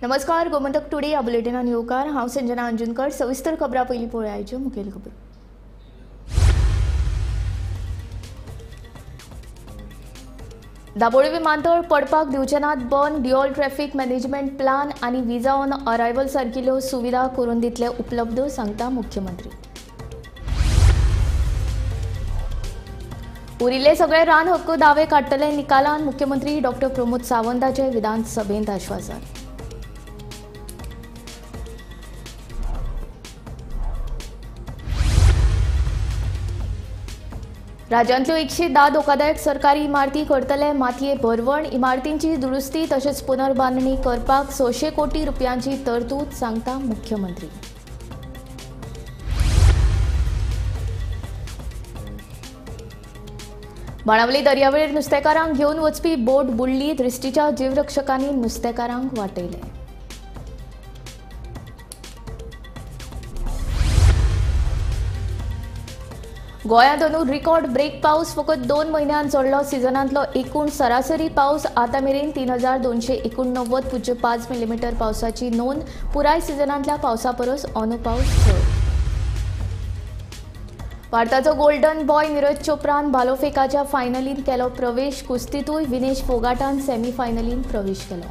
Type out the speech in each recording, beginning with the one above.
नमस्कार, गोमंतक टुडे ह्या बुलेटिनान येवकार. हांव संजना अंजुनकर. सविस्तर खबरां पयलीं पळोवया मुखेल खबर. दाबोळी विमानतळ पडपाक दिवचे नात बंद. ड्युअल ट्रॅफिक मॅनेजमेंट प्लान आनी विजा ऑन अरायवल सारकिल्ल्यो सुविधा करून दितले उपलब्ध, सांगता मुख्यमंत्री. उरिल्ले सगळे रान हक्क दावे काडटले निकालान, मुख्यमंत्री डॉक्टर प्रमोद सावंताचे विधानसभेंत आश्वासन. राज्यांतल्यो 110 धोकादायक सरकारी इमारती करतले मातये भरवण. इमारतींची दुरुस्ती तशेंच पुनर्बांदणी करपाक 600 कोटी रुपयांची तरतूद, सांगता मुख्यमंत्री. बाणावली दर्यावेळेर नुस्तेकारांक घेवन वचपी बोट बुडली. दृष्टीच्या जीवरक्षकांनी नुस्तेकारांक वाटयले. गोंयांत अंदू रिकॉर्ड ब्रेक पावस. फकत 2 म्हयन्यांत चडलो सिजनांतलो एकूण सरासरी पावस. आतां मेरेन 3289.5 मिलीमीटर पावसाची नोंद. पुराय सिजनांतल्या पावसा परस अंदू पावस चड. भारताचो गोल्डन बॉय नीरज चोप्रान भालोफेकाच्या फायनलींत केलो प्रवेश. कुस्तींतूय विनेश फोगाटान सेमीफायनलींत प्रवेश केलो.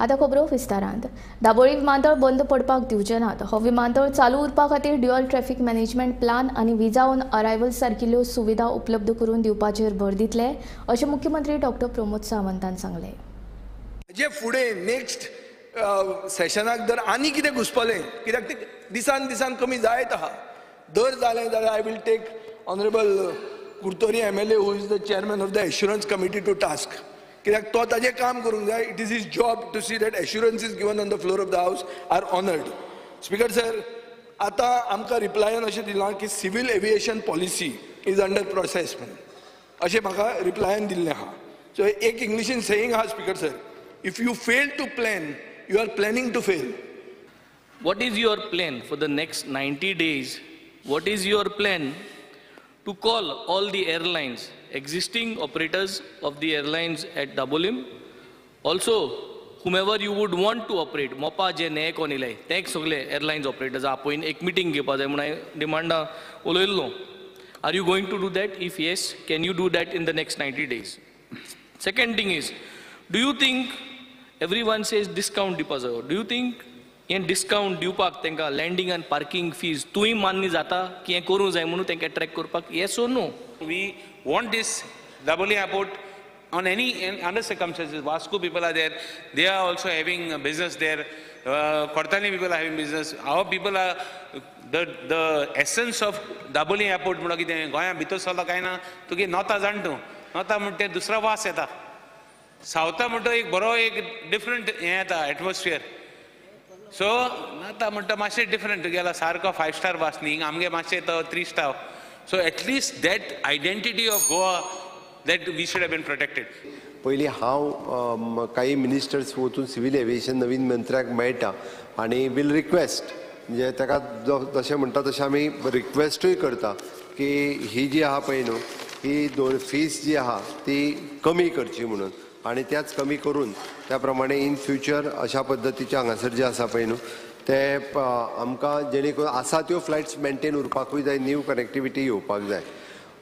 आतां खबरो विस्तारांत. दाबोळी विमानतळ बंद पडपाक दिवचे नात. हो विमानतळ चालू उरपा खातीर ड्युअल ट्रॅफिक मॅनेजमेंट प्लान आनी विजा ऑन अरायवल सारकिल्ल्यो सुविधा उपलब्ध करून दिवपाचेर भर दितले, अशें मुख्यमंत्री डॉक्टर प्रमोद सावंतान सांगलें. जे फुडें नेक्स्ट सेशनाक जर आनी कितें घुसपलें, कित्याक ते दिसान दिसान कमी जायत आहा, दर जालें जाल्यार I will take honourable Curtorim MLA who is the chairman of the assurance committee to task. कित्याक तो ताजें काम करूंक जाय. It is his job to see that assurance is given on the floor of the house are honoured. Speaker sir, आतां आमकां रिप्लायान अशें दिलां की civil aviation policy is under process म्हणून अशें म्हाका रिप्लायान दिल्लें आहा. सो एक इंग्लिशीन सेईंग आहा speaker sir, if you fail to plan, you are planning to fail. What is your plan for the next 90 days? What is your plan to call all the airlines, existing operators of the airlines at Dabolim, also whomever you would want to operate, Mopa जे नेक ऑनिले ते सगळे airlines operators आपोवन एक meeting घेवपा जाय म्हणून हांवें डिमांडा उलयल्लो. Are you going to do that? If yes, can you do that in the next 90 days? Second thing is, do you think everyone says discount दिवपा जायो, do you think हें discount दिवपाक तांकां लँडींग आनी पार्किंग फीज तूंय मान्य जाता की हें करूंक जाय म्हणून तांकां एट्रॅक्ट करपाक? Yes or no? We want this Dabolim airport on any under circumstances. Vasco people are there, they are also having business there. Cortalim people are having business. Our people are the essence of Dabolim airport म्हणून कितें गोंया भितर सरलो काय ना तुगे नोता जाण तूं, नोता म्हणटा दुसरो वास येता, सावथा म्हणटा एक बरो एक डिफरंट हें येता एटमॉस्फियर. सो आतां म्हणटा मातशें डिफरंट तुगेलो सारको 5 स्टार वास न्ही, आमगे मातशें तो 3 star. So at least that identity of Goa that we should have been protected. पयलीं हांव काही मिनिस्टर्स वचून सिवील एविएशन नवीन मंत्र्याक मेळटा आनी वील रिक्वेस्ट, म्हणजे ताका जशें म्हणटा तशें आमी रिक्वेस्टूय करता की ही जी आहा पळय न्हू ही दोन फीस जी आहा ती कमी करची म्हणून, आनी त्याच कमी करून त्या प्रमाणे इन फ्युचर अशा पद्दतीचे हांगासर जे आसा पळय न्हू ते आमकां जेणे करून आसा त्यो फ्लायट्स मेनटेन उरपाकूय जाय, न्यू कनेक्टिविटी येवपाक जाय.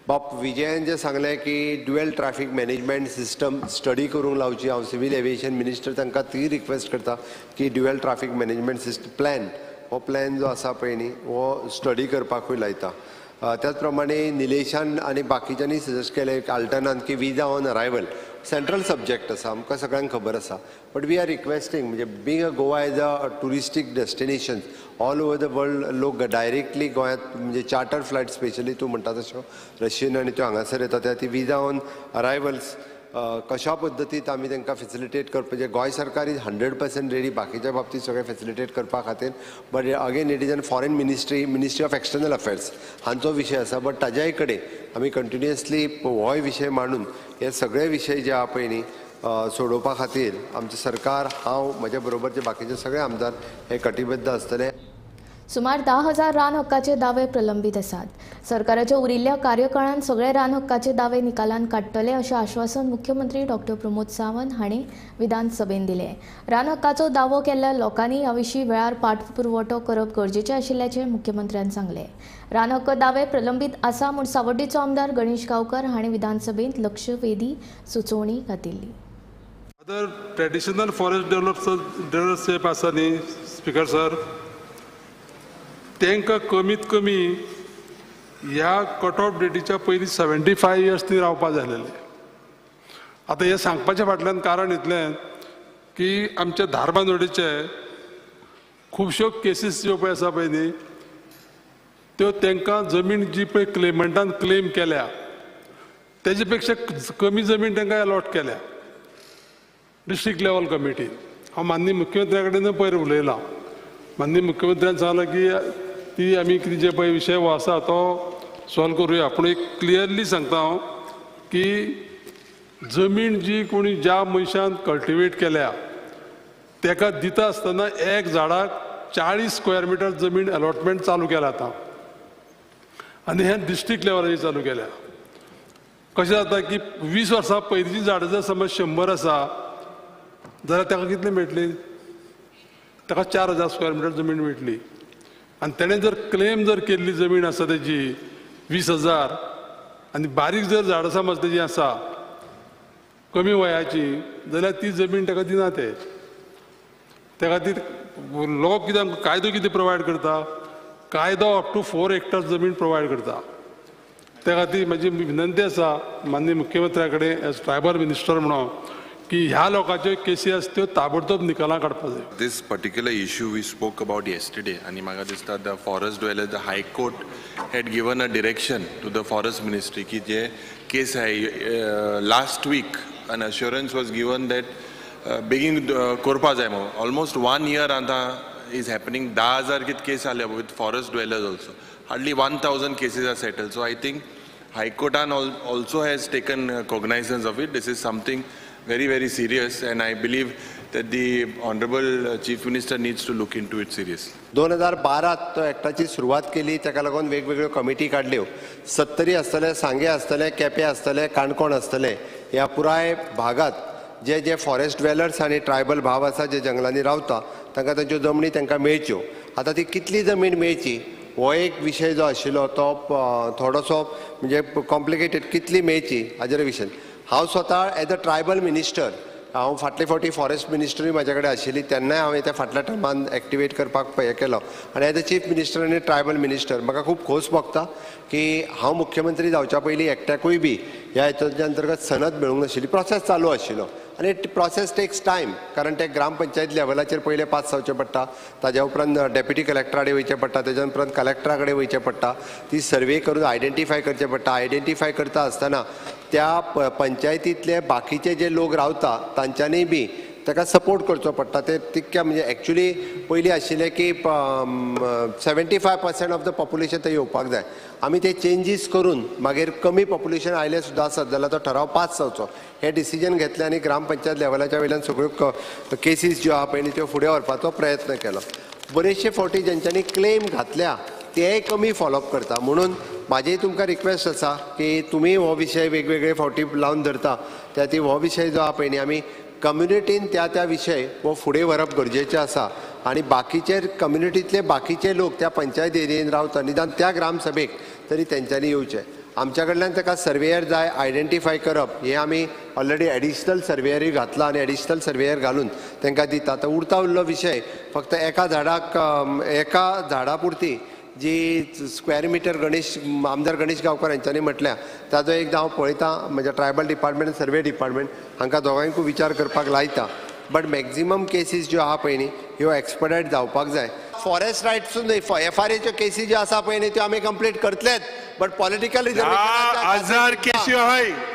बाब विजयान जें सांगलें की dual traffic management system study करूंक लावची, हांव सिवील एविएशन मिनिस्टर तांकां ती रिक्वेस्ट करता की dual traffic management system plan, हो प्लॅन जो आसा पळय न्ही हो स्टडी करपाकूय लायता. त्याच प्रमाणे निलेशान आनी बाकीच्यांनी सजेस्ट केलें आल्टनान की visa on arrival central subject आसा, आमकां सगळ्यांक खबर आसा, बट we are requesting म्हणजे being a Goa as a touristic destination all over the world लोक डायरेक्टली गोंयांत म्हणजे चार्टर फ्लायट स्पेशली तूं म्हणटा तश्यो रशियन आनी त्यो हांगासर येता त्या ती विजा ऑन अरायवल्स कशा पद्दतीत आमी तांकां फेसिलिटेट करपाक, म्हणजे गोंय सरकार is 100% ready बाकीच्या बाबतींत सगळें फेसिलिटेट करपा खातीर, but again it is an foreign ministry, ministry of external affairs हांचो विशय आसा, बट ताज्याय कडेन आमी कंटिन्युअसली होय विशय मांडून हे सगळे विशय जे आहा पळय न्ही सोडोवपा खातीर आमचें सरकार, हांव, म्हज्या बरोबरचे बाकीचे सगळे आमदार हे कटिबद्ध आसतले. सुमार 10,000 रान हक्काचे दावे प्रलंबीत आसात. सरकाराच्या उरिल्ल्या कार्यकाळांत सगळे रान हक्काचे दावे निकालान काडटले अशें आश्वासन मुख्यमंत्री डॉक्टर प्रमोद सावंत हांणी विधानसभेन दिलें. रान हक्काचो दावो केल्ल्या लोकांनी ह्या विशीं वेळार पाठपुरवठो करप गरजेचें आशिल्ल्याचें मुख्यमंत्र्यान सांगलें. रान हक्क दावे प्रलंबीत आसा म्हूण सावड्डेचो आमदार गणेश गांवकर हांणी विधानसभेंत लक्षवेधी सुचोवणी घातिल्ली. अदर ट्रेडिशनल फॉरेस्ट डेव्हलपर्स आसा न्ही स्पीकर सर, तांकां कमीत कमी ह्या कट ऑफ डेटीच्या पयलीं 75 इयर्स ती रावपा जालेले. आतां हें सांगपाच्या फाटल्यान कारण इतलें की आमच्या धारबांदोडेचे खुबश्यो केसीस ज्यो पळय आसा पळय न्ही त्यो तांकां जमीन जी पळय क्लेमंटान क्लेम केल्या तेजे पेक्षा कमी जमीन तांकां एलॉट केल्या डिस्ट्रिक्ट लेवल कमिटीन. हांव माननीय मुख्यमंत्र्या कडेन पयर उलयलां. माननीय मुख्यमंत्र्यान सांगलां की ती आमी कितें जे पळय विशय हो आसा तो सॉल्व करुया. पूण एक क्लियरली सांगता हांव की जमीन जी कोणी ज्या मनशान कल्टिवेट केल्या ताका दिता आसतना एक झाडाक 40 स्क्वेअर मिटर जमीन अलॉटमेंट चालू केला आतां आनी हें डिस्ट्रिक्ट लेवलाचेर चालू केल्या. कशें जाता की 20 वर्सां पयलींची झाडां जर समज 100 आसा जाल्यार ताका कितली मेळटली? ताका 4000 स्क्वेअर मिटर जमीन मेळटली. आनी तेणें जर क्लेम जर केल्ली जमीन आसा तेजी 20,000 आनी बारीक जर झाडां समज तेजी आसा कमी वयाची जाल्यार ती जमीन ताका दिना. ते त्या खातीर लॉ कितें कायदो कितें प्रोवायड करता? कायदो अप टू 4 हेक्टर जमीन प्रोवायड करता. त्या खातीर म्हजी विनंती आसा माननीय मुख्यमंत्र्या कडेन एज ट्रायबल मिनिस्टर म्हणून की ह्या लोकांच्यो केसी आसा त्यो ताबडतोब निकालां काडपाक जाय. This particular issue we spoke about yesterday आनी म्हाका दिसता the forest dwellers, the high court had given a direction to the forest ministry की जे केस आहाय last week an assurance was given that बेगीन करपा जाय म्हणून. ऑलमोस्ट 1 इयर आतां is happening. 10,000 कित केस जाल्या with forest dwellers also. Hardly 1,000 cases are settled. So I think high कोर्टान also has taken cognizance of it. This is something very, very serious, and I believe that the Honorable Chief Minister needs to look into it seriously. 2012 तो एक्टाची सुरवात केली. ताका लागून वेगवेगळ्यो committee काडल्यो. सत्तरी आसतले, सांगे आसतले, केपें आसतले, काणकोण आसतले, ह्या पुराय भागात जे जे फॉरेस्ट ड्वेलर्स आनी ट्रायबल भाव आसा जे जंगलांनी रावता तांकां तांच्यो जमनी तांकां मेळच्यो. आतां ती कितली जमीन मेळची हो एक विशय जो आशिल्लो तो थोडोसो म्हणजे कॉम्प्लिकेटेड, कितली मेळची हाजेर विशय. हांव स्वता एज अ ट्रायबल मिनिस्टर, हांव फाटले फावटी फॉरेस्ट मिनिस्टरूय म्हाजे कडेन आशिल्ली तेन्नाय हांवें त्या फाटल्या टर्मान एक्टिवेट करपाक हें केलो. आनी एज अ चीफ मिनिस्टर आनी ट्रायबल मिनिस्टर म्हाका खूब खोस भोगता की हांव मुख्यमंत्री जावच्या पयलीं एकट्याकूय बी ह्या हेतूच्या अंतर्गत सनद मेळूंक नाशिल्ली. प्रोसेस चालू आशिल्लो आनी प्रोसेस टेक्स टायम, कारण ते ग्रामपंचायत लेवलाचेर पयलें पास जावचें पडटा, ताज्या उपरांत डेप्युटी कलेक्टरा कडेन वयचें पडटा, ताज्या उपरांत कलेक्टरा कडेन वयचें पडटा, ती सर्वे करून आयडेंटिफाय करचें पडटा. आयडेंटिफाय करता आसतना त्या पंचायतींतले बाकीचे जे लोक रावता तांच्यांनी बी ताका सपोर्ट करचो पडटा. ते तितक्या म्हणजे एक्चुली पयलीं आशिल्लें की 75% ऑफ the population थंय येवपाक जाय. आमी ते चेंजीस करून मागीर कमी पॉप्युलेशन आयलें सुद्दां आसत जाल्यार तो ठराव पास जावचो हें डिसिजन घेतलें आनी ग्रामपंचायत लेवलाच्या वयल्यान सगळ्यो केसीस ज्यो आहा पळय न्ही त्यो फुडें व्हरपाचो प्रयत्न केलो. बरेचशे फावटी जेंच्यांनी क्लेम घातल्या तेय कमी फॉलोअप करता. म्हणून म्हाजी तुमकां रिक्वेस्ट आसा की तुमी हो विशय वेगवेगळे फावटी लावन धरता, त्या खातीर हो विशय जो आहा पळय न्ही आमी कम्युनिटीन त्या त्या विशय हो फुडें व्हरप गरजेचें आसा. आनी बाकीचे कम्युनिटींतले बाकीचे लोक त्या पंचायत एरियेन रावता निदान त्या ग्रामसभेक तरी तेंच्यांनी येवचें. आमच्या कडल्यान ताका सर्वेयर जाय आयडेंटिफाय करप हें आमी ऑलरेडी एडिशनल सर्वेयरूय घातला आनी एडिशनल सर्वेयर घालून तांकां दिता. आतां उरता उरलो विशय फक्त एका झाडाक एका झाडा पुरती जी स्क्वेअर मिटर गणेश आमदार गणेश गांवकर हांच्यांनी म्हटल्या ताजो एकदां हांव पळयता, म्हज्या ट्रायबल डिपार्टमेंट सर्वे डिपार्टमेंट हांकां दोगांयकूय विचार करपाक लायता. बट मॅक्झिमम केसीस ज्यो आहा पळय न्ही ह्यो एक्सपडायट जावपाक जाय. फॉरेस्ट रायट्सून न्हय, एफ आर एच्यो केसी ज्यो आसा पळय न्ही त्यो आमी कंप्लीट करतलेच, बट पॉलिटिकल रिजर्वेशन केसी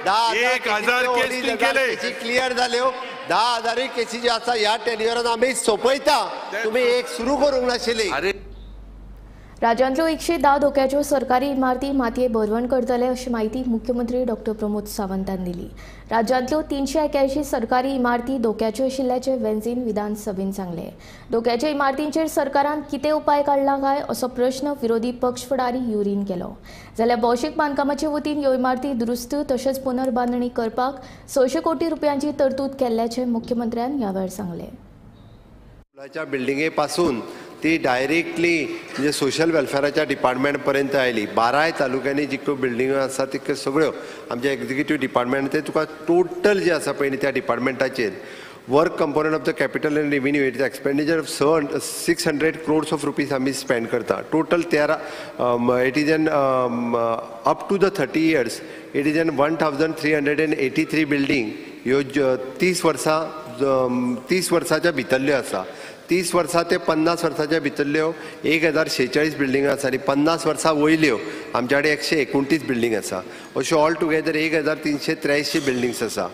10,000 क्लियर जाल्यो, 10,000 केसी ज्यो आसा ह्या टेन्युअरान आमी सोंपयता. तुमी एक सुरू करूंक नाशिल्ली. राज्यांतल्यो 110 धोक्याच्यो सरकारी इमारती मातये भरवण करतले अशी म्हायती मुख्यमंत्री डॉक्टर प्रमोद सावंतान दिली. राज्यांतल्यो 381 सरकारी इमारती धोक्याच्यो आशिल्ल्याचें वेंझीन विधानसभेन सांगलें. धोक्याच्या इमारतींचेर सरकारान कितें उपाय काडला काय असो प्रश्न विरोधी पक्ष फुडारी युरीन केलो. जाल्यार भौशीक बांदकामाचे वतीन ह्यो इमारती दुरुस्त तशेंच पुनर्बांदणी करपाक 600 कोटी रुपयांची तरतूद केल्ल्याचें मुख्यमंत्र्यान ह्या वेळार सांगलें. बिल्डिंगे पासून ती डायरेक्टली म्हणजे सोशल वेलफेराच्या डिपार्टमेंट पर्यंत आयली. 12 तालुक्यांनी जितक्यो बिल्डिंगो आसा तितक्यो सगळ्यो आमच्या एक्झिक्युटीव डिपार्टमेंट ते तुका टोटल जे आसा पळय त्या डिपार्टमेंटाचेर work component of the capital and revenue it expenditure of 600 crores of rupees आमी स्पेंड करता. Total 13 it is an up to the 30 years it is an 1383 building ह्यो 30 वर्सां 30 वर्साच्या भितरल्यो आसा. 30 वर्सां ते 50 वर्साच्या भितरल्यो 1046 बिल्डिंग आसा आनी 50 वर्सां वयल्यो आमच्या कडेन 129 बिल्डिंग आसा. अश्यो ऑल टुगेदर 1383 बिल्डिंग्स आसा.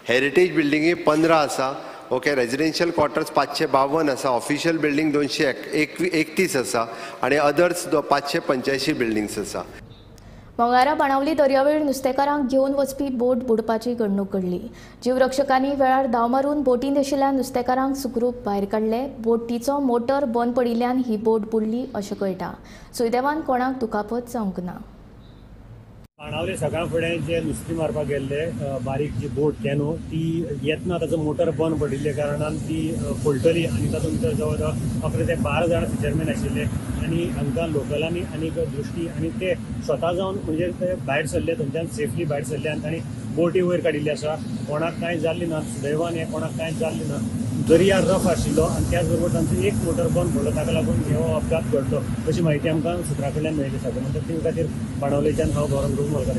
हेरिटेज बिल्डिंगी 15 आसा. ओके, रेजिडेन्शियल क्वॉर्टर्स 552 आसा. ऑफिशियल बिल्डिंग 231 आसा आनी अदर्स 585 बिल्डिंग्स आसा. मंगळारा बाणावली दर्यावेळ नुस्तेकारांक घेवन वचपी बोट बुडपाची घडणूक घडली. जीवरक्षकांनी वेळार धांव मारून बोटींत आशिल्ल्या नुस्तेकारांक सुखरूप भायर काडले. बोटीचो मोटर बंद पडिल्ल्यान ही बोट बुडली अशें कळटा. सुदैवान कोणाक दुखापत जावंक ना. बाणावले सकाळ फुडें जे नुस्तें मारपाक गेल्ले बारीक जी बोट कॅनो ती येतना ताचो मोटर बंद पडिल्ल्या कारणान ती पलटली आनी तातूंत भितर जवळ जवळ 11 ते 12 जाण फिशरमॅन आशिल्ले आनी हांकां लोकलांनी आनी दृश्टी आनी ते स्वता जावन म्हणजे ते भायर सरले, थंयच्यान सेफली भायर सरले आनी तांणी बोटी वयर काडिल्ली आसा. कोणाक कांय जाल्लें ना, सुदैवान हें कोणाक कांय जाल्लें ना. दर्या रफ आशिल्लो आनी त्याच बरोबर तांचो एक मोटर बंद पडलो, ताका लागून हो अपघात घडलो अशी म्हायती आमकां सुत्रां कडल्यान मेळ्ळी आसा. म्हणटा ते खातीर बाणावलेच्यान हांव गौरव मोलकर.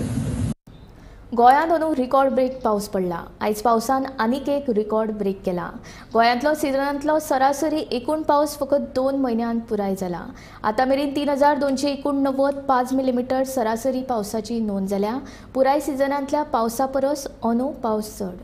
गोंयांत अंदू रिकॉर्ड ब्रेक पावस पडला. आयज पावसान आनीक एक रिकॉर्ड ब्रेक केला. गोंयांतलो सिजनांतलो सरासरी एकूण पावस फकत 2 म्हयन्यांत पुराय जाला. आतां मेरेन 3289.5 मिलीमिटर सरासरी पावसाची नोंद जाल्या. पुराय सिजनांतल्या पावसा परस अंदू पावस चड.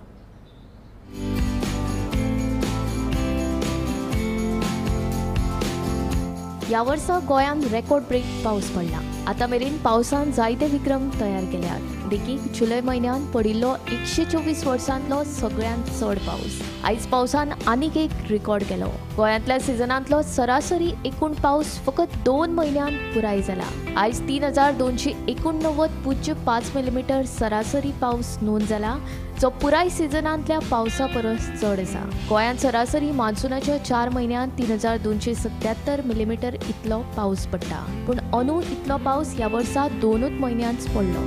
ह्या वर्सा गोंयांत रेकॉर्ड ब्रेक पावस पडला. आतां मेरेन पावसान जायते विक्रम तयार केल्यात. देखीक जुलय म्हयन्यांत पडिल्लो 124 वर्सांतलो सगळ्यांत चड पावस. आयज पावसान आनीक एक रिकॉर्ड केलो. गोंयांतल्या सिजनांतलो सरासरी एकूण पावस फकत 2 म्हयन्यांत पुराय जाला. आयज 3289.5 मिलीमिटर सरासरी पावस नोंद जाला, जो पुराय सिजनांतल्या पावसा परस चड आसा. गोंयांत सरासरी मान्सूनाच्या 4 म्हयन्यांत 3277 मिलीमिटर इतलो पावस पडटा, पूण अंदू इतलो पावस ह्या वर्सा 2 म्हयन्यांत पडलो.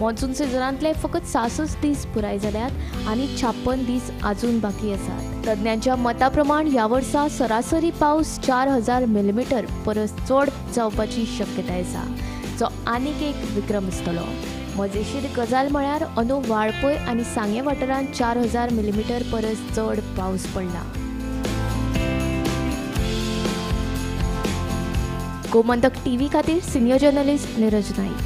मॉन्सून सिजनांतले फकत 66 दीस पुराय जाल्यात आनी 56 दीस अजून बाकी आसात. तज्ञांच्या मता प्रमाण ह्या वर्सा सरासरी पावस 4000 मिलीमिटर परस चड जावपाची शक्यताय आसा, जो आनीक एक विक्रम आसतलो. मजेशीर गजाल म्हळ्यार अंदू वाळपय आनी सांगें वाठारांत 4000 मिलीमिटर परस चड पावस पडला. गोमंतक टीव्ही खातीर senior journalist Neeraj Naik.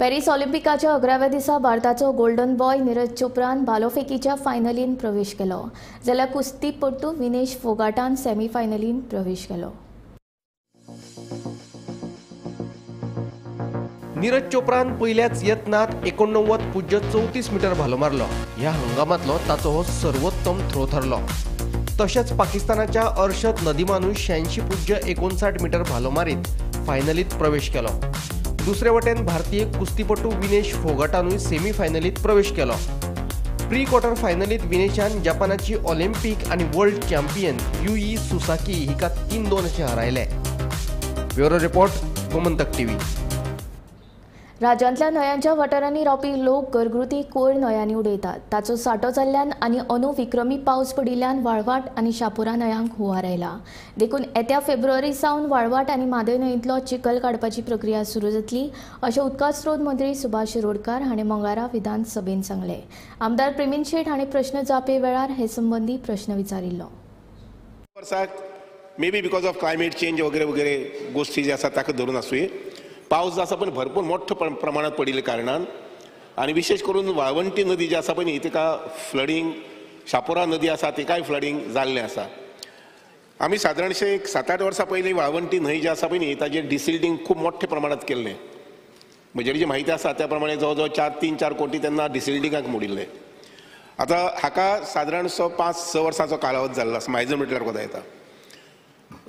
Paris ऑलिम्पिकाच्या 11व्या दिसा भारताचो गोल्डन बॉय नीरज चोप्रान भालोफेकीच्या फायनलीन प्रवेश केलो, जाल्यार कुस्तीपटू विनेश फोगाटान सेमीफायनलीन प्रवेश केलो. नीरज चोप्रान पयल्याच यत्नात 89.34 मीटर भालो मारलो. ह्या हंगामांतलो ताचो हो सर्वोत्तम थ्रो थरलो. तशेंच पाकिस्तानाच्या अर्शद नदीमानूय 86.59 मीटर भालो मारीत फायनलीत प्रवेश केलो. दुसरे वटेन भारतीय कुस्तीपटू विनेश फोगाटानूय सेमीफायनलीत प्रवेश केलो. प्री क्वॉर्टर फायनलीत विनेशान जपानाची ऑलिम्पिक आनी वर्ल्ड चॅम्पियन युई सुसाकी हिका 3-2 अशें हरायलें. Bureau report, Gomantak TV. राज्यांतल्या न्हंयांच्या वाठारांनी रावपी लोक घरगुती कोयर न्हंयांनी उडयतात. ताचो सांठो जाल्ल्यान आनी अंदू विक्रमी पावस पडिल्ल्यान वाळवाट आनी शापोरा न्हंयांक हुंवार आयला. देखून येत्या फेब्रुवारी सावन वाळवाट आनी म्हादय न्हंयेंतलो चिखल काडपाची प्रक्रिया सुरू जातली अशें उदका स्रोत मंत्री सुभाष शिरोडकार हांणी मंगळारा विधानसभेंत सांगलें. आमदार प्रेमीन शेट हांणी प्रश्न जापे वेळार हे संबंदी प्रश्न विचारिल्लो. Maybe because of climate change वगैरे वगैरे गोष्टी जे आसा ताका धरून आसुये. पावस जो आसा पण भरपूर मोठ्या प्रमाणात पडिल्ल्या कारणान आनी विशेष करून वाळवंटी नदी जी आसा पळय न्ही तिका फ्लडींग शापोरा नदी आसा तिकाय फ्लडींग जाल्लें आसा. आमी सादारणशें एक 7-8 वर्सां पयलीं वाळवंटी न्हंय जी आसा पळय न्ही ताजेर डिसिल्टींग खूब मोठ्या प्रमाणांत केल्लें. म्हजेर जी म्हायती आसा त्या प्रमाणे जवळ जवळ 3-4 कोटी तेन्ना डिसिल्टिंगाक मोडिल्ले. आतां हाका सादारणसो 5-6 वर्सांचो कालावध जाल्लो आसा. म्हायजण म्हटल्यार कोता येता.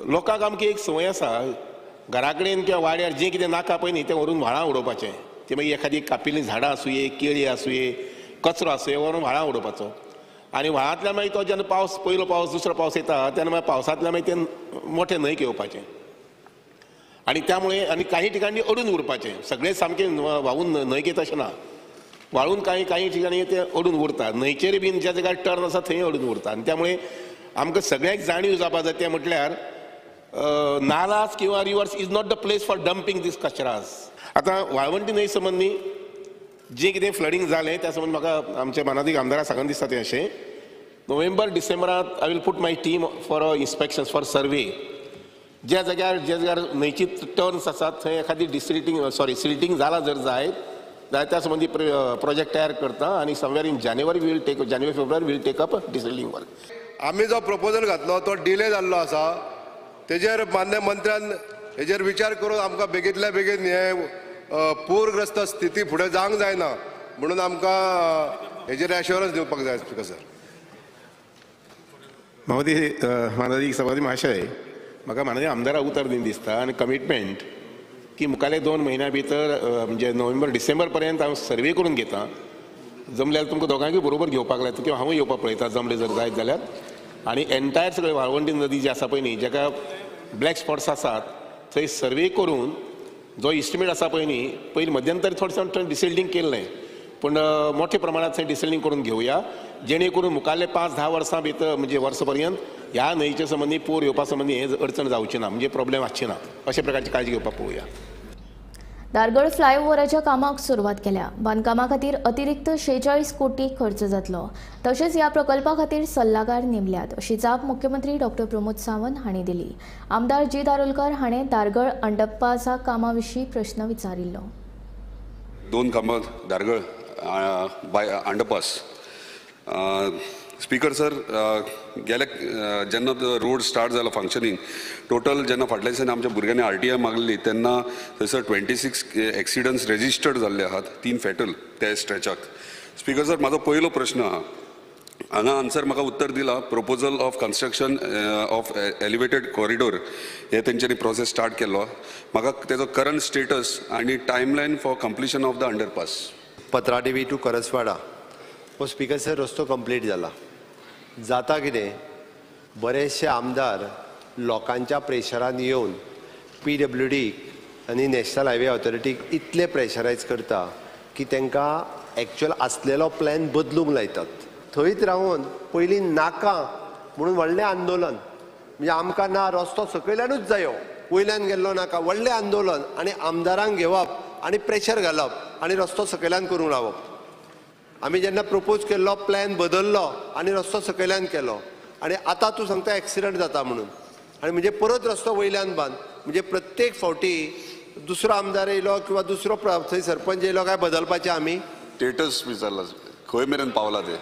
लोकांक आमची एक संवय आसा, घरा कडेन किंवा वाड्यार जें कितें नाका पळय न्ही तें व्हरून व्हाळां उडोवपाचें. तें मागीर एखादी कापिल्लीं झाडां आसुये, केळी आसुये, कचरो आसुये, व्हरून व्हाळां उडोवपाचो. आनी व्हाळांतल्यान मागीर तो जेन्ना पावस, पयलो पावस दुसरो पावस येता तेन्ना मागीर पावसांतल्यान मागीर तें मोठे न्हंयक येवपाचें आनी त्यामुळे आनी काही ठिकाणी अडून उरपाचें. सगळें सामकें व्हांवून न्हंयक येता अशें ना, व्हाळून कांय कांय ठिकाणी तें अडून उरता. न्हंयचेर बीन ज्या जाग्यार टर्न आसा थंय अडून उरता. आनी त्यामुळे आमकां सगळ्यांक जाणीव जावपा जाय तें म्हटल्यार नालास किंवा rivers is not the place for dumping these कचरास. आतां वाळवंटी न्हंय संबंदी जें कितें फ्लडींग जालें त्या संबंदी म्हाका आमच्या मानादीक आमदाराक सांगन दिसता तें अशें, नोव्हेंबर डिसेंबरांत I will put my team for inspections for survey. ज्या जाग्यार ज्या जाग्यार न्हंयची टर्न्स आसात थंय एखादी डिसिल्टींग सॉरी सिल्टींग जालां जर जायत जाल्यार त्या संबंदी प्रोजेक्ट तयार करता आनी somewhere in January will take, January February will take up desilting work. आमी जो प्रपोजल घातलो तो डिले जाल्लो आसा, तेजेर मान्य मंत्र्यान हेजेर विचार करून आमकां बेगींतल्या बेगीन हे पूरग्रस्त स्थिती फुडें जावंक जायना म्हणून आमकां हेजेर एश्योरन्स दिवपाक जाय. स्पीकर सर, महोदय, माननीय सभापती महाशय, म्हाका माननीय आमदाराक उतर दिन दिसता आनी कमिटमेंट की मुखाले 2 म्हयन्या भितर म्हणजे नोव्हेंबर डिसेंबर पर्यंत हांव सर्वे करून घेता. जमल्यार तुमकां दोगांकूय बरोबर घेवपाक लायता किंवा हांवूय येवपाक पळयता जमलें जर जायत जाल्यार. आनी एन्टायर सगळे वाळवंटी नदी जी आसा पळय न्ही जाका ब्लॅक स्पॉट्स आसात थंय सर्वे करून जो इस्टिमेट आसा पळय न्ही, पयलीं मध्यंतरी थोडें थंय डिसिल्टींग केल्लें पूण मोठ्या प्रमाणांत थंय डिसिल्टींग करून घेवया जेणे करून मुखारले 5-10 वर्सां भितर म्हणजे वर्स पर्यंत ह्या न्हंयचे संबंदी पूर येवपा संबंदी हे अडचण जावची ना, म्हणजे प्रॉब्लेम आसची ना, अशा प्रकारची काळजी घेवपाक पळोवया. धारगळ फ्लायओव्हराच्या कामाक सुरवात केल्या. बांदकामा खातीर अतिरिक्त 46 कोटी खर्च जातलो. तशेंच ह्या प्रकल्पा खातीर सल्लागार नेमल्यात अशी जाप मुख्यमंत्री डॉक्टर प्रमोद सावंत हांणी दिली. आमदार जी दारोलकर हाणें धारगळ अंडरपासा कामा विशीं प्रश्न विचारिल्लो. 2 कामां धारगळ बाय अंडरपास. स्पीकर सर, गेल्या जेन्ना रोड स्टार्ट जालो फंक्शनींग टोटल जेन्ना फाटल्या दिसांनी आमच्या भुरग्यांनी RTI मागली तेन्ना थंयसर 26 एक्सिडंट्स रजिस्टर्ड जाल्ले आहात, 3 फेटल त्या स्ट्रेचाक. स्पीकर सर, म्हाजो पयलो प्रश्न आहा, हांगा आन्सर म्हाका उत्तर दिला proposal of construction of elevated corridor हे तेंच्यांनी प्रोसेस स्टार्ट केल्लो. म्हाका तेजो करंट स्टेटस आनी timeline for completion of the underpass. Patradevi to Karaswada हो स्पीकर सर रस्तो कंप्लीट जाला. जाता कितें, बरेचशे आमदार लोकांच्या प्रेशरान येवन PWD आनी नॅशनल हायवे ऑथॉरिटीक इतले प्रेशरायज करता की तांकां एक्चुअल आसलेलो प्लॅन बदलूंक लायतात. थंयच रावन पयलीं नाका म्हणून व्हडलें आंदोलन, म्हणजे आमकां ना रस्तो सकयल्यानूच जायो, वयल्यान गेल्लो नाका, व्हडलें आंदोलन आनी आमदारांक घेवप आनी प्रेशर घालप आनी रस्तो सकयल्यान करूंक लावप. आमी जेन्ना प्रपोज केल्लो प्लॅन बदललो आनी रस्तो सकयल्यान केलो आनी आतां तूं सांगता एक्सिडंट जाता म्हणून, आनी म्हणजे परत रस्तो वयल्यान बांद. म्हणजे प्रत्येक फावटी दुसरो आमदार येयलो किंवा दुसरो थंय सरपंच येयलो काय बदलपाचें आमी स्टेटस विचारला खंय मेरेन पावला ते.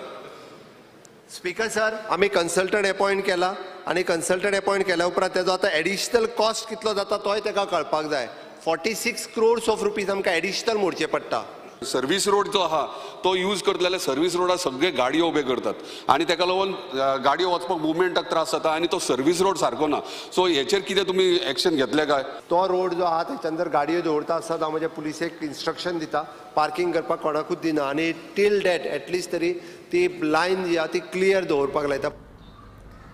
स्पीकर सर, आमी कन्सल्टंट एपॉयंट केला आनी कन्सल्टंट एपॉयंट केल्या उपरांत तेजो आतां एडिशनल कॉस्ट कितलो जाता तोय ताका कळपाक जाय. 46 crores of rupees आमकां एडिशनल मोडचे पडटा. सर्वीस रोड जो आहा तो यूज करतले जाल्यार सर्वीस रोडार सगळे गाडयो उबे करतात आनी तेका लागून गाडयो वचपाक मुवमेंटाक त्रास जाता आनी तो सर्वीस रोड सारको ना. सो हेचेर कितें तुमी एक्शन घेतले काय? तो रोड जो आहा तेच्या जर गाडयो दवरता आसतना हांव म्हज्या पुलिसेक इन्स्ट्रक्शन दिता पार्किंग करपाक कोणाकूच दिना आनी टील that at least तरी ती लायन जी आहा ती क्लियर दवरपाक लायता.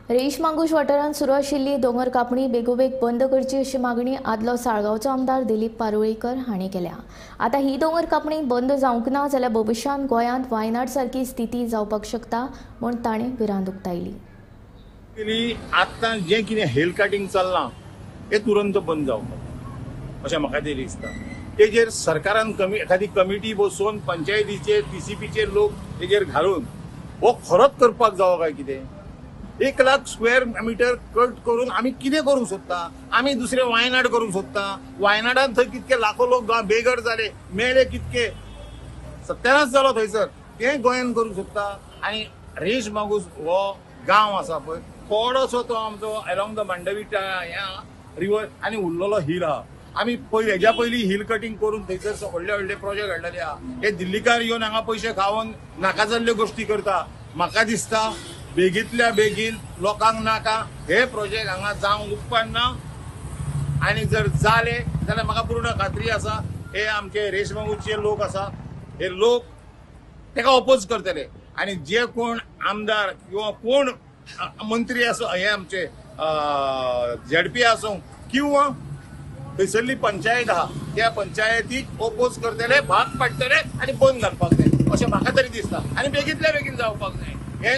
रेईश मांगूश वाठारांत सुरू आशिल्ली दोंगर कापणी बेगोबेग बंद करची अशी मागणी आदलो साळगांवचो आमदार दिलीप पारुळीकर हांणी केल्या. आतां ही दोंगर कापणी बंद जावंक ना जाल्यार भविश्यांत गोंयांत वायनाड सारकी स्थिती जावपाक शकता म्हूण ताणें भिरांत उक्तायली. आतां जें कितें हेल कटिंग चल्लां हें तुरंत बंद जावपाक अशें म्हाका तरी दिसता. तेजेर सरकारान एखादी कमिटी बसोवन पंचायतीचे TCPचे लोक तेजेर घालून हो खरोच करपाक जावो काय कितें? 1 लाख स्क्वेअर मिटर कट करून आमी कितें करूंक सोदता? आमी दुसरे वायनाड करूंक सोदता. वायनाडान थंय कितके लाखो लोक बेघर जाले, मेले कितके, सत्यानाश जालो थंयसर, तें गोंयान करूंक सोदता. आनी रेश मागूस हो गांव आसा पळय थोडोसो तो आमचो एलॉंग the Mandovi ह्या रिवर आनी उरलेलो हिल आहा. आमी पयलीं हेज्या पयलीं हिल कटिंग करून थंयसर व्हडले व्हडले प्रोजेक्ट हाडलेले आहा. हे दिल्लीकार येवन हांगा पयशे खावन नाका जाल्ल्यो गोश्टी करता. म्हाका दिसता बेगींतल्या बेगीन लोकांक नाका हे प्रोजेक्ट हांगा जावंक उपकारना आनी जर जाले जाल्यार म्हाका पूर्ण खात्री आसा हे आमचे रेशमागूचे लोक आसा हे लोक ताका ओपोज करतले आनी जे कोण आमदार किंवा कोण मंत्री आसूं हे आमचे झेडपी आसूं किंवा थंयसरली पंचायत आहा त्या पंचायतीक ओपोज करतले, भाग पाडटले आनी बंद घालपाक जाय अशें म्हाका तरी दिसता. आनी बेगींतल्या बेगीन जावपाक जाय. हे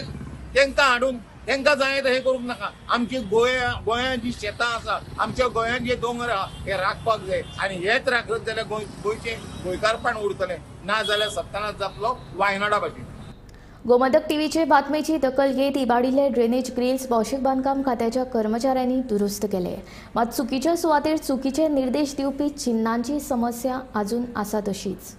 तांकां हाडून तांकां जाय हें करूंक नाका. आमची गोंयांत जी शेतां आसा, आमच्या गोंयांत जे दोंगर आहा हे राखपाक जाय आनी हेच राखत जाल्यार गोंयचें गोंयकारपण उरतलें, ना जाल्यार सत्तानाश जातलो वायनाडा भाशेन. गोमंतक टीव्हीचे बातमेची दखल घेत इबाडिल्ले ड्रेनेज ग्रिल्स भौशीक बांदकाम खात्याच्या कर्मचाऱ्यांनी दुरुस्त केले. मात चुकीच्या सुवातेर चुकीचे निर्देश दिवपी चिन्नांची समस्या अजून आसा तशीच.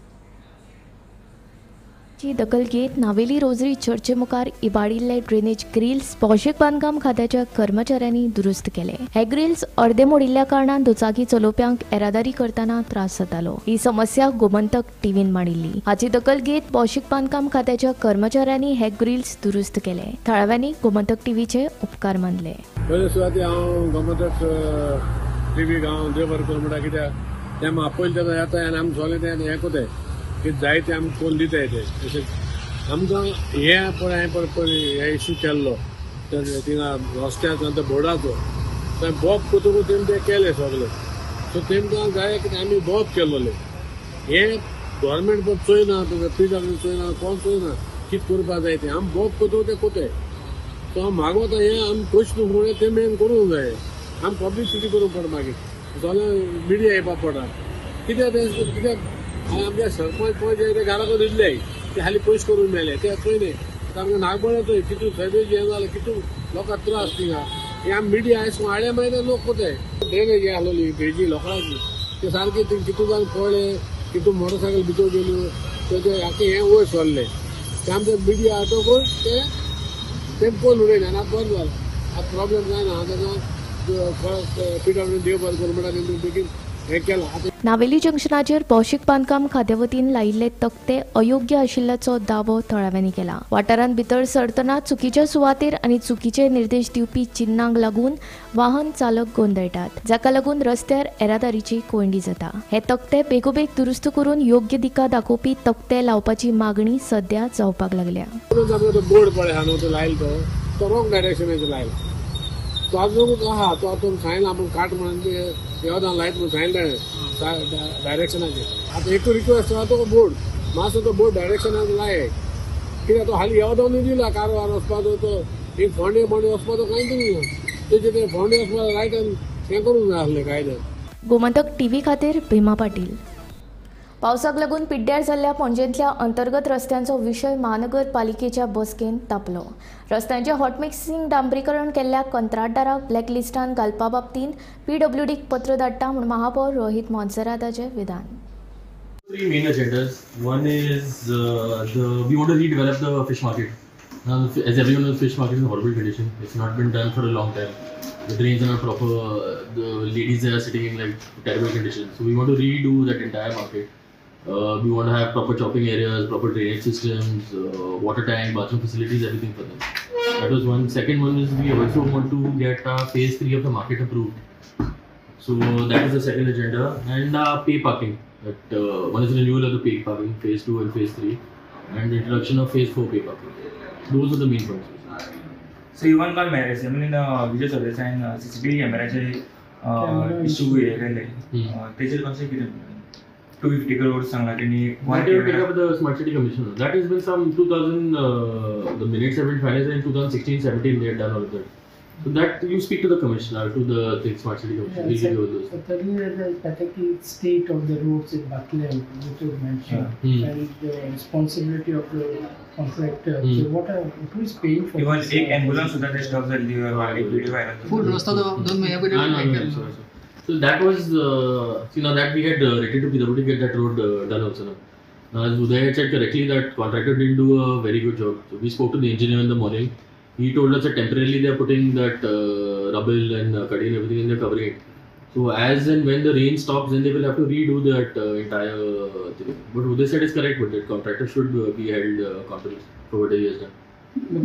ची दखल घेत नावेली रोजरी चर्चे मुखार इबाडिल्ले ड्रेनेज ग्रिल्स भौशीक बांदकाम खात्याच्या कर्मचाऱ्यांनी दुरुस्त केले. हे ग्रिल्स अर्दे मोडिल्ल्या कारणान दुचाकी चलोवप्यांक येरादारी करतना त्रास जातालो. ही समस्या गोमंतक टीव्हीन मांडिल्ली. हाची दखल घेत भौशीक बांदकाम खात्याच्या कर्मचाऱ्यांनी हे ग्रिल्स दुरुस्त केले. थळाव्यांनी गोमंतक टीव्हीचे उपकार मानले. पयले सुरवाती हांव गोमंतक टीव्ही हांव देव बरें करूं म्हणटा, कित्याक तें आपयलें तेन्ना येता आनी आमकां सगळें तें हें कोताय की जाय ते आमकां करून दिताय ते. तशें आमकां हें पळय हांवें पळय पळय हे इशू केल्लो थिंगा रस्त्याचो आनी त्या बोर्डाचो थंय बोब करतकूच तेमी ते केले सगळे. सो तेमकां जाय की आमी बोब केल्लोले हें गव्हर्मेंट पण चोयना, पी डब्ल्यू चोयना, कोण चोयना कितें करपाक जाय तें. आमी बोब करतकूच तें कोताय. सो हांव मागोता हें आमी प्रश्न म्हणून ते मेरेन करूंक जाय. आमी पब्लिसिटी करूंक पडटा, मागीर सगळें मिडिया येवपाक पडटा. कित्याक तें कित्याक आमच्या सरपंच पळय जे ते घरा कडेन दिल्ले ते हालीं पयस करून मेले ते चोय न्ही. आतां आमकां नागबोळ्याचोय कितू थंय हें जालें, कितू लोकांक त्रास थिंगा. हे आमी मिडिया आयज हाडले मागीर लोक कोताय. ड्रेनेज हें आसलोली भेजी लोकडाची ते सारकी थिंग कितू जावन पळ्ळे, कितू मोटरसायकल भितर गेल्यो, ते आख्खें हें वयर सरलें. ते आमचे मिडिया हाडटकूच ते तें पळोवन उडयलें आनी आतां बरें जालें. आतां प्रॉब्लेम जायना. आतां पी डब्ल्यू देव बरें करूं म्हणटा तेमी बेगीन हें केलां. नावेली जंक्शनाचेर भौशीक बांदकाम खात्या वतीन लायिल्ले तकटे अयोग्य आशिल्ल्याचो दावो थळाव्यांनी केला. वाठारांत भितर सरतना चुकीच्या सुवातेर आनी चुकीचे निर्देश दिवपी चिन्नांक लागून वाहन चालक गोंदळटात, जाका लागून रस्त्यार येरादारीची कोंयडी जाता. हे तकटे बेगोबेग दुरुस्त करून योग्य दिका दाखोवपी तकटे लावपाची मागणी सध्या जावपाक लागल्या. बोर्ड पळय आहा न्हू तो लायलो तो रॉंग डायरेक्शनाचेर लायला. तो आजून आहा तो आतां सांगला आपूण काट म्हणून देवदान लायत म्हणून सांगलें ताणें डायरेक्शनाचेर. आतां एक रिक्वेस्ट आहा तो बोर्ड मातसो तो बोर्ड डायरेक्शनाक लाय, कित्याक तो हालीं येवदानूय दिला कारवार वचपाचो, तो एक फोंडे बोंडे वचपाचो कांय दिवंक ना. तेजे ते फोंडे वचपाचो रायटान हें करूंक जाय आसलें कायद्यान. गोमंतक टीव्ही खातीर भीमा पाटील. पावसाक लागून पिड्ड्यार जाल्ल्या पणजेंतल्या अंतर्गत रस्त्यांचो विशय महानगरपालिकेच्या बसकेंत तापलो. रस्त्यांचें हॉटमिक्सिंग डांबरीकरण केल्ल्या कंत्राटदाराक ब्लॅकलिस्टान घालपा बाबतींत पीडब्ल्यूडीक पत्र धाडटा म्हूण महापौर रोहित मोन्सेराताचें विधान. Three main agendas. One is we want to redevelop the fish market. Now, as everyone knows, fish market is in horrible condition. It's not been done for a long time. The drains are not proper. The ladies there are sitting in like terrible conditions. So we want to redo that entire market. We want to have proper chopping areas, proper drainage systems, water tank, bathroom facilities, everything for them. That was one. Second one is we also want to get phase 3 of the market approved. So that is the second agenda. And pay parking. That one is renewal of the pay parking, phase 2 and phase 3, and the introduction of phase 4 pay parking. Those are the main points. So even काल असेंब्लीन Vijay सरदेसायन CCTV कॅमेराचे issue हे केले तेजेर कशें कितें 250 crores सांगला तेणी. That you take up the Smart City Commission. That has been some 2000, the minutes have been finalized in 2016-17, they had done all of that. So that you speak to the commissioner, to the Smart City Commission. Yeah, so thirdly, the pathetic state of the roads in Bethlehem, which was mentioned, and the responsibility of the contractor. So what are, who is paying for even this? एक ambulance सुद्धा ते stop जाल्ली, एक video viral. फुल रस्तो दोन महिन्या पयलीं. So that was, see now that we had written to PWD to get that road done also now. Now, as Uday had said correctly, that contractor didn't do a very good job. So we spoke to the engineer in the morning. He told us that temporarily they are putting that rubble and cutting and everything, and they are covering it. So as and when the rain stops, then they will have to redo that entire thing. But Uday said is correct, but that contractor should be held accountable for what he has done.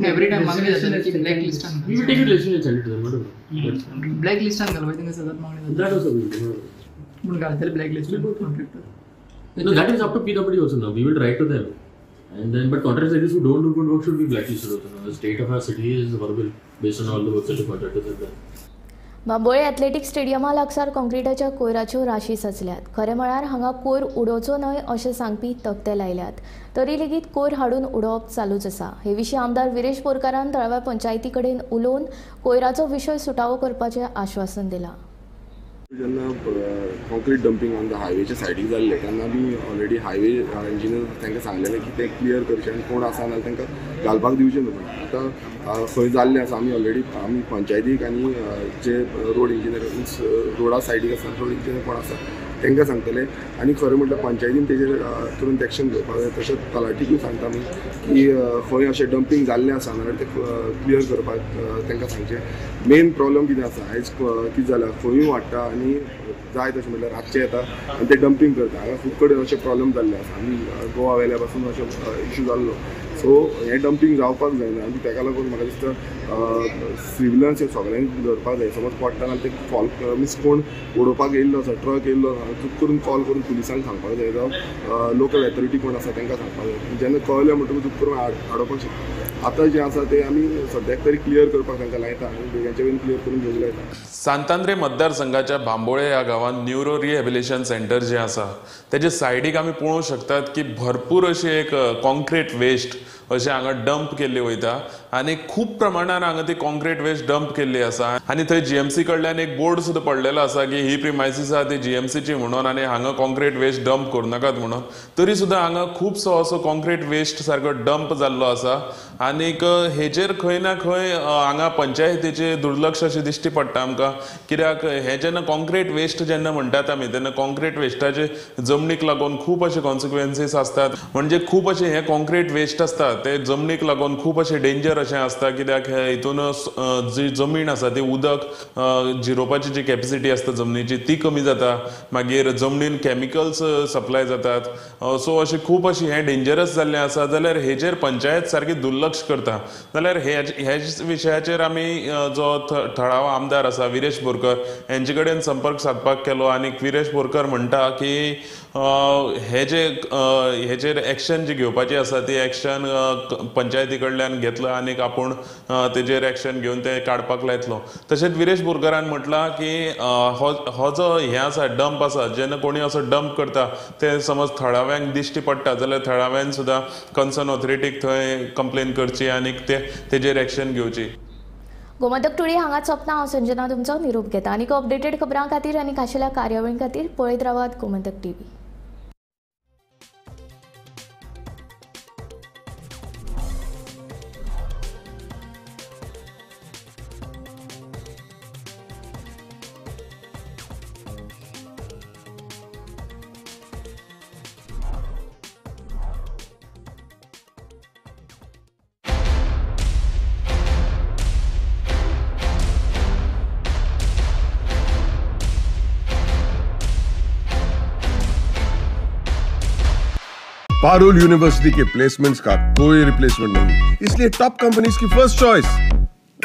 Every time black list. We will take a resolution and send it to them. Black list and that also we will. Black list contractor. No, that is up to PWD also now. We will write to them. And then, but contractors like this who don't do good work should be blacklisted also now. The state of our city is horrible based on all the work that the contractors have done. Bambolim athletic स्टेडियमा लागसार कॉन्क्रिटाच्या कोयराच्यो राशी सजल्यात. खरें म्हळ्यार हांगा कोयर उडोवचो न्हय अशें सांगपी तकटे लायल्यात, तरी लेगीत कोयर हाडून उडोवप चालूच आसा. हे विशीं आमदार विरेश बोरकारान थळाव्या पंचायती कडेन उलोवन कोयराचो विशय सुटावो करपाचें आश्वासन दिलां. जेन्ना कॉन्क्रीट डंपींग ऑन the हायवेच्या सायडीक जाल्लें तेन्ना आमी ऑलरेडी हायवे इंजिनियर तांकां सांगलेलें की तें क्लियर करचें आनी कोण आसा नाल्यार तांकां घालपाक दिवचें न्हू. आतां खंय जाल्लें आसा आमी ऑलरेडी आमी पंचायतीक आनी जे रोड इंजिनियर मिन्स रोडा सायडीक आसा रोड इंजिनियर कोण आसा तांकां सांगतले. आनी खरें म्हटल्यार पंचायतीन तेजेर तुरंत एक्शन घेवपाक जाय. तशेंच तलाठीकूय सांगता आमी की खंय अशें डंपींग जाल्लें आसा नाल्यार तें क्लियर करपाक तांकां सांगचें. मेन प्रॉब्लम कितें आसा आयज कितें जालां खंयूय वाडटा आनी जाय तशें म्हटल्यार रातचें येता आनी ते डंपींग करता. हांगा खूब कडेन अशें प्रॉब्लम जाल्ले आसा आनी गोवा वेल्या पासून अशें इशू जाल्लो. सो हें डंपींग जावपाक जायना आनी ताका लागून म्हाका दिसता सिविलन्स हे सगळ्यांनी धरपाक जाय. समज पडटा जाल्यार ते कॉल मिन्स कोण उडोवपाक येयल्लो आसा ट्रक येयल्लो आसा चूक करून कॉल करून पुलिसांक सांगपाक जाय जावं लोकल ऑथॉरिटी कोण आसा तांकां सांगपाक जाय. जेन्ना कळ्ळें म्हणटकूच चूक करून आडोवपाक शकता. आतां जें आसा तें आमी सद्याक तरी क्लियर करपाक तांकां लायता आनी बेगीनच्या बेगीन क्लियर करून घेवंक लायता. सांतांद्रे मतदारसंघाच्या बांबोळे ह्या गांवांत न्युरो रिहेबिलिटेशन सेंटर जें आसा तेजे सायडीक आमी पळोवंक शकतात की भरपूर अशी एक कॉन्क्रीट वेस्ट अशें हांगा डंप केल्ली वयता आनी खूब प्रमाणान हांगा ती कॉन्क्रीट वेस्ट डंप केल्ली आसा. आनी थंय जीएमसी कडल्यान एक बोर्ड सुद्दां पडलेलो आसा की ही प्रिमायसीस आसा ती जीएमसीची म्हणून आनी हांगा कॉन्क्रीट वेस्ट डंप करूं नाकात म्हणून. तरी सुद्दां हांगा खुबसो असो कॉन्क्रीट वेस्ट सारको डंप जाल्लो आसा आनीक हेजेर खंय ना खंय हांगा पंचायतीचें दुर्लक्ष अशें दिश्टी पडटा आमकां. कित्याक हें जेन्ना कॉन्क्रीट वेस्ट जेन्ना म्हणटात आमी तेन्ना कॉन्क्रीट वेस्टाचे जमनीक लागून खूब अशे कॉन्सिक्वेन्सीस आसतात. म्हणजे खूब अशे हे कॉन्क्रीट वेस्ट आसता ते जमनीक लागून खूब अशें डेंजर अशें आसता. कित्याक हितून जी जमीन आसा ती उदक जिरोवपाची जी कॅपेसिटी आसता जमनीची ती कमी जाता, मागीर जमनीन कॅमिकल्स सप्लाय जातात. सो अशें खूब अशें हें डेंजरस जाल्लें आसा. जाल्यार हेजेर पंचायत सारकी दुर्लक्ष करता. जाल्यार हे विशयाचेर आमी जो थळावो आमदार आसा विरेश बोरकर हेंचे कडेन संपर्क सादपाक केलो आनी विरेश बोरकर म्हणटा की हे जे हेजेर एक्शन जी घेवपाची आसा ती एक्शन पंचायती कडल्यान घेतलो आनी आपूण तेजेर एक्शन घेवन ते काडपाक लायतलो. तशेंच विरेश बोरकरान म्हटलां की हो जो हें आसा डंप आसा जेन्ना कोणी असो डंप करता ते समज थळाव्यांक दिश्टी पडटा जाल्यार थळाव्यान सुद्दां कन्सर्न ऑथॉरिटीक थंय कंप्लेन करची आनी ते तेजेर एक्शन घेवची. गोमंतक टुडे हांगा सोंपता. हांव संजना तुमचो निरोप घेता. आनीक अपडेटेड खबरां खातीर आनी खाशेल्या कार्यावळीं खातीर पळयत रावात Gomantak TV. Parul university K placements का कोई रिप्लेसमेंट नहीं, इसलिए टॉप कंपनीज की फर्स्ट चॉइस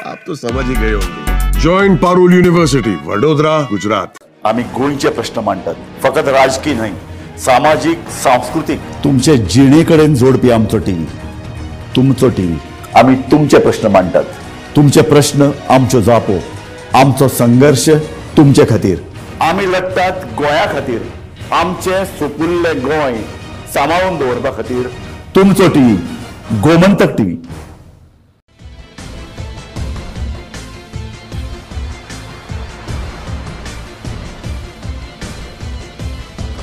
आप तो समझ ही गए होंगे। Join Parul university, Vadodara, Gujarat. आम्ही गोंयचे प्रश्न मांडतात, फकत राजकीय न्हय, सामाजिक, सांस्कृतिक, तुमचे जिणेकडेन जोडपी आमचो टीव्ही, तुमचो टीव्ही। आम्ही तुमचे प्रश्न मांडतात, तुमचे प्रश्न आमच्यो जापो, आमचो संघर्ष तुमचे खातीर। आम्ही लढतात गोंया खातीर, आमचे सुपुल्ले गोंय सांबाळून दवरपा खातीर। तुमचो टीव्ही, गोमंतक टीव्ही।